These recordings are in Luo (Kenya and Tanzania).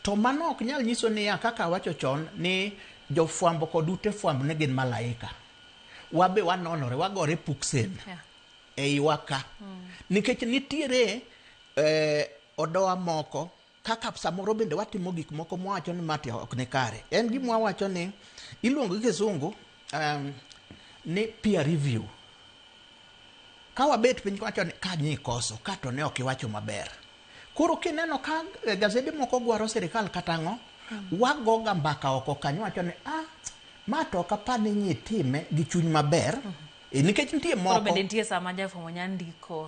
To mano ok nyal nyiso niya kaka awacho chon ni jofwambo kod ute fwambo ne gin malaika. Wabe wanonore, wagore puksen eiwa ka. Nikech nitiere odowa moko kaka samoro bende watimo gik moko mwawacho ni mati ok ni kare. En gima wawacho ni iluongo gi kizungu ni peer review. Ka wabet piny wacho ni ka nyi koso, ka to ne ok iwacho maber. Koro kineno ka gazede moko gwaro sirikal kata ang'o, wagoga mbaka oko kanyo wacho ni ah, ma to ok apar ni nyi time gi chuny maber. Nikech nitie Koro moko. bende nitie sama jafwambo nya ndiko,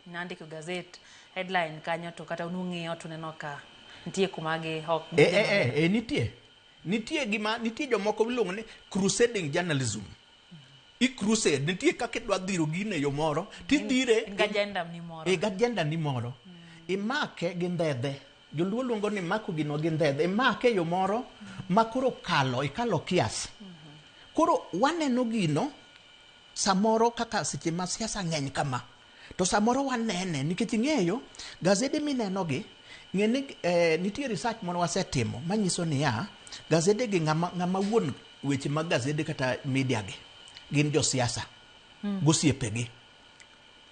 nya ndiko gazet headline kanyo to kata un ung'iyo to uneno ka nitie kuma gi ok Nitie. Nitie gima, nitie jomoko miluongo ni crusading journalism. I crusade, nitie kaka idwa dhiro gino e yo moro, tidhire In gi agenda ni moro. E, agenda ni moro. Imake gi ndhedhe. Joluo luongo ni mako gino gi ndhedhe. Imake e yo moro ma koro kalo, ikalo kias. Koro waneno gino samoro kaka seche ma siasa ng'eny kama. To samoro wanene nikech ing'eyo gazede mineno gi, ng'e ni nitie research moro wasetimo manyiso niya, gazede gi ng'ama, ng'ama wuon weche mag gazede kata media gi gin josiasa gosiepegi.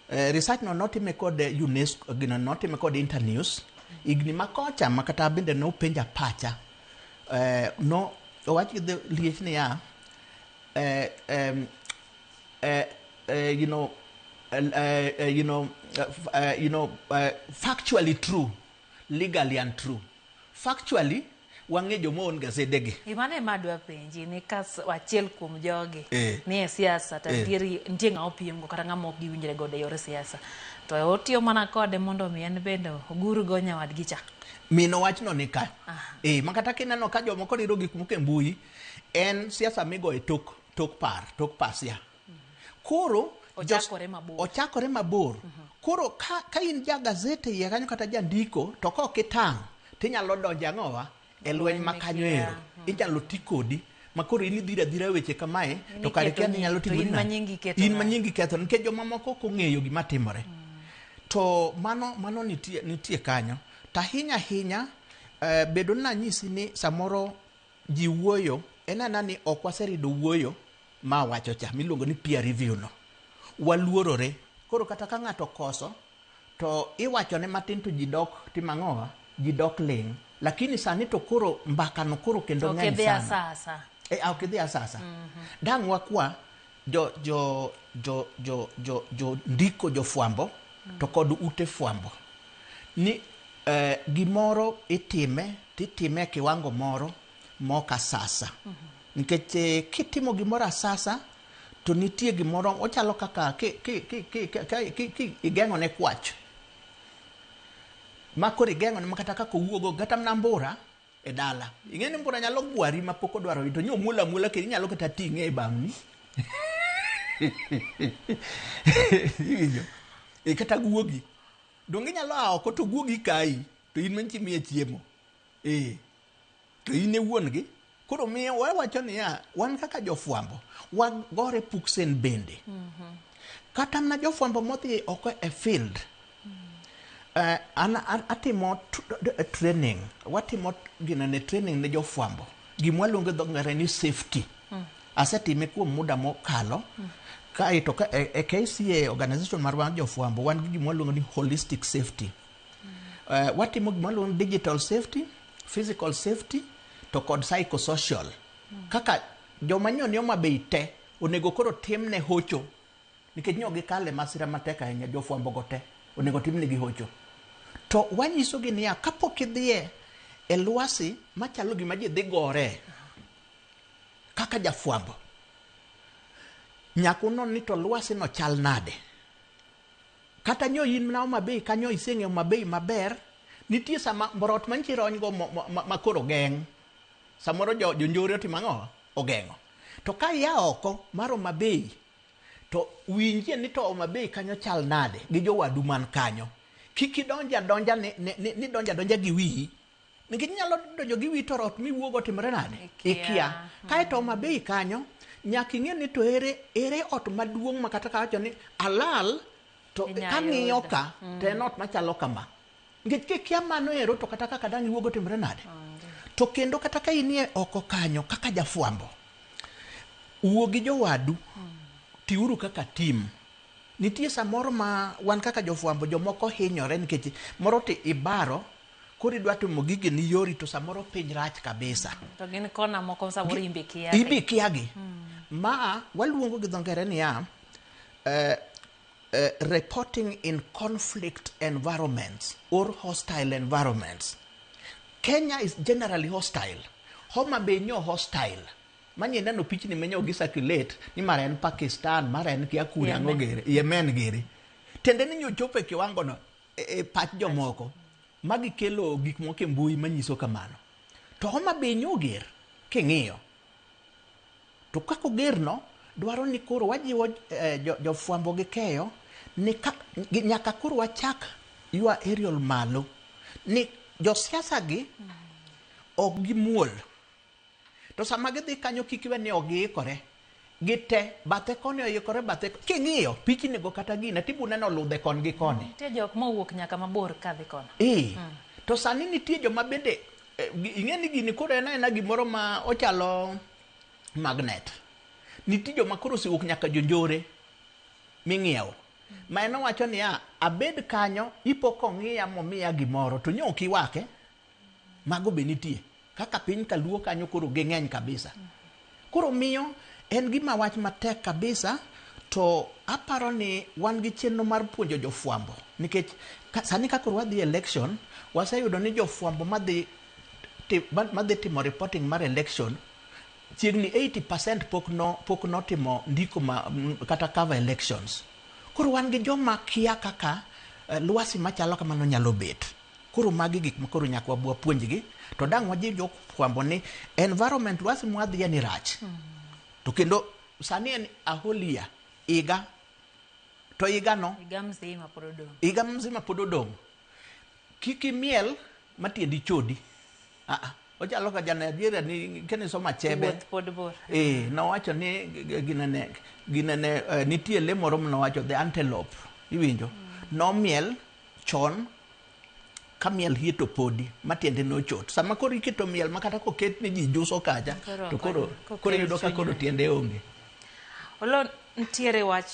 Research no notime kod UNESCO, gino notime kod Internews higni makocha ma kata bende nopenja pacha. No owach gi dho liech niya, you know, you know, you know, factually true, legally untrue. Factually, wang'e joma own gazede gi. Gima ne ma adwa penji ni ka achiel kuom jogi ni e siasa to nitie ng'ama opiem go kata ng'ama ok giwinjre godo e yor siasa. To otiyo mana kode mondo mi en bende ogur go nyawadgi cha. Mino wachno ni ka. Ma kata kineno ka jomoko riro gik moko e mbui, en siasa migo e tok par, tok pasia. Koro Ochakore mabor. Ochakore mabor. Koro ka in ja gazete iye kanyo kata jandiko to ka ok itang' tinyalo donjo ang'owa e lweny ma kanyo ero. Inyalo ti kodi ma koro in idhiro adhira weche kamae to kare kia ni nyalo timo in ma nyingi ketho. In ma nyingi ketho nikech jomamoko ok ong'eyo gima timore. To mano nitie kanyo. To ahinya ahinya bedo ni nanyisi ni samoro ji wuoyo en ana ni ok waserido wuoyo ma wacho cha miluongo ni peer review no. Waluorore. Koro kata ka ng'ato koso to iwachone matin to ji dok timo ang'owa? Ji dok ling'. Lakini sani to koro mbaka no koro kendo ng'eny sana. Ok idhi asasa. Ok idhi asasa. Dang' wakwa jo ndiko jofwambo to kod ute fwambo ni gimoro itime titime e kiwango moro mok asasa. Nikech kitimo gimoro asasa to nitie gimoro ochalo kaka ki igeng'o ne kwach. Ma koro igeng'o ne kata kaka owuogo kata mana mbura e dala. Ing'e ni mbura nyalo gwari ma pok odwaro to nyo muola muola kendo inyalo kata ting'e e bang'ni. Iwinjo? Kata guogi. Donge inyalo a oko to guogi kayi to in manchi miye chiemo. To in e wuon gi. Koro miyo wawacho niya, wan kaka jofwambo, wagore puksen bende. Kata mana jofwambo modhi oko e field, an atimo training, watimo ginene training ne jofwambo. Gima waluongo gi dho ngere ni safety. Asetime kuom muda mokalo. Kaeto ka e KCA organization marwa jofwambo, wan gi gima waluongo ni holistic safety. Watimo gima waluongo ni digital safety, physical safety, to kod psychosocial. Kaka joma nyo ni Homa Bay te, onego koro timne hocho. Nikech nyo gikale masira matek ahinya, jofwambo go te, onego timnegi hocho. To wanyisogi niya, kapok idhiye e lwasi machalo gima ji dhi gore, kaka jafwambo, nyaka unon ni to lwasi no chal nade. Kata nyo in mana Homa Bay kanyo iseng'eyo Homa Bay maber, nitie sama mborot mantie rony go ma koro geng'. Samoro jonjore otimo ang'o? Ogeng'o. To ka ia oko mar Homa Bay, to winjie ni to Homa Bay kanyo chal nade gi jowadu man kanyo. Kik idonj adonja ni donj adonja gi wiyi. Nikech inyalo donjo gi wiyi to rot miwuogo otimore nade? Ikia. Kaeto Homa Bay kanyo, nyaka ing'e ni to ere ot maduong' ma kata kawacho ni alal to kang'iyo ka to en ot machalo kama. Nikech kikia mano ero to kata kaka dang' iwuogo timore nade? To kendo kata ka inie oko kanyo kaka jafwambo, wuo gi jowadu, tiuru kaka team. Nitie samoro ma wan kaka jofwambo jomoko hinyore nikech moro to ibaro koro idwa timo gigi ni yori to samoro piny rach kabisa. To gin kona moko samoro imbe kia. Ibi kiagi. Ma waluongo gi dho ngere niya, reporting in conflict environments or hostile environments. Kenya is generally hostile. Homa Bay nyo hostile. Manye neno pichni menyo gi circulate ni mara en Pakistan, mara en kia kure ang'o gere, Yemen gere. Tiende ni nyochopo e kiwango no e pach jomoko. Magi kelo gik moko e mbui manyiso kamano. To Homa Bay nyo ger king'iyo. To kaka oger no, dwaro ni koro wajiwo jofwambo gi keyo ni nyaka koro wachak ywa aerial malo ni josiasa gi ok gimuol. To sama gidhi kanyo kik iwe ni ok giikore. Gite, bathe koni oikore, bathe king'iyo pichni go kata gina tibu neno ludhe kon gi koni. Nitie jok mowuok nyaka mabor kadhi kono. To sani nitie joma bende ing'e ni gini koro en aena gimoro ma ochalo magnet. Nitie joma koro osewuok nyaka jonjore ming'iewo. Ma en owacho niya, abed kanyo ipo kong'iya momiya gimoro to nyo ok iwake. Mago be nitie. Kaka piny kaluo kanyo koro ging'eny kabisa. Koro miyo en gima wach matek kabisa to aparo ni wan gi chenro mar puonjo jofwambo nikech sani ka koro wadhi election waseyudo ni jofwambo madhi timo reporting mar election chiegni 80% pok notimo ndiko ma kata cover elections. Koro wan gi joma kia kaka lwasi machalo kamano nyalo bet. Koro magi gik ma koro nyaka wabwa puonjgi to dang' wajiw jofwambo ni environment lwasi mwadhiye ni rach. To kendo sani en a whole year, higa. To higa no higa mzima pod odong'. Higa mzima pod odong'. Kik imiel matiendi chodi. Ochalo ka ja Nigeria ni kene somo Achebe. Wuoth pod bor. Nowacho ni ginene nitie le moro manowacho the antelope. Iwinjo? Nomiel chon ka miel hie to podi matiende nochot. Sama koro iketo miel ma kata koket ni ji juso kacha to koro iyudo ka koro tiende onge. Olo nitiere wach